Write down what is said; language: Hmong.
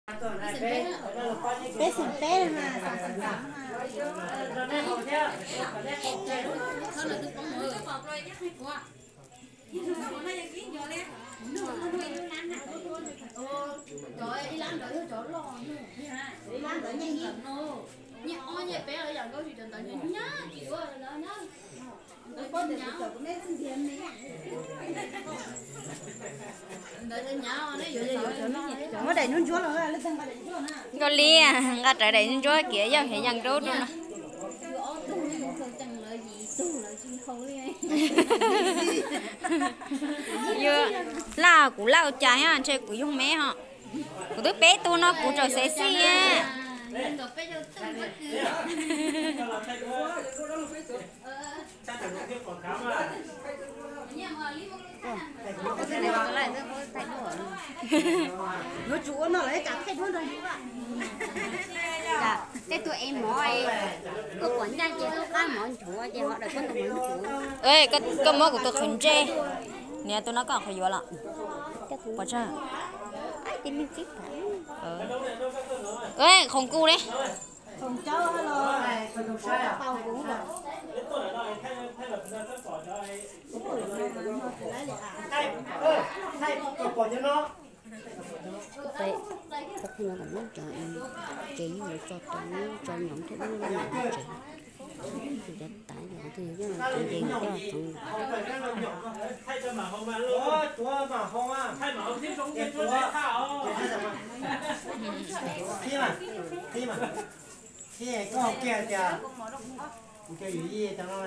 Peb xeem peb mas. Muab daim ntsuab ntsuab los. Nkauj Lis, nqa rawv daim ntsuab kiag yog hev yas nraub rau no. Yog laj kuv laj ua cas ntshe kuv yug me ho. Kuv twb peb tug no kuv tseem xev xij. Yuav tsum ua no lawm cas thaij duab nrog yus. Tej tus ev mov, koj pom ncaj ces koj qab mov nchuav ces ho daws koj tus mov nchuav. Koj muab kuv tus qhwv ntsej, niag tus no koj qhov yuav los. Pov tsag. Qhov nkuj ne. Ces yog tso tau tso nyob thiab lub lub tsev, tus cov tas yog tus yog cov tsev. Qhib mas, qhib mas, qhib koj hau kiag tias, kuv cov yus yij cov no.